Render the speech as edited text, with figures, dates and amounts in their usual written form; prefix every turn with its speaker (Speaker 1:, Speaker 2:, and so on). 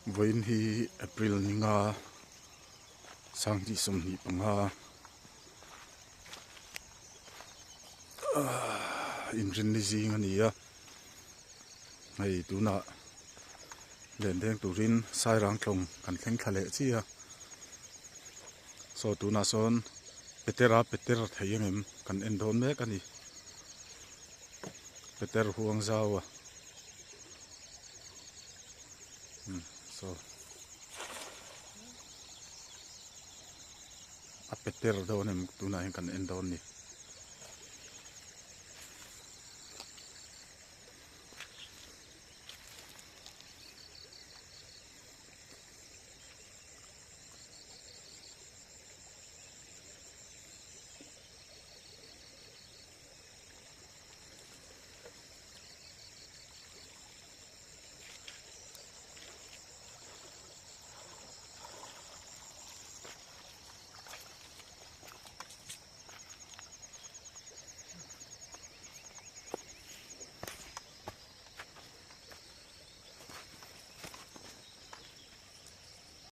Speaker 1: Vawiin hi April ni nga sanghnih 25 ahh inrinni zing a ni a hei tunah len deng turin sairang tlawng kan thleng thla leh chiah a saw tunah sawn petera peter thei ang em kan en dawn mek a ni peter huang zau a umm saw a peter dawn em tunah hian kan en dawn a ni.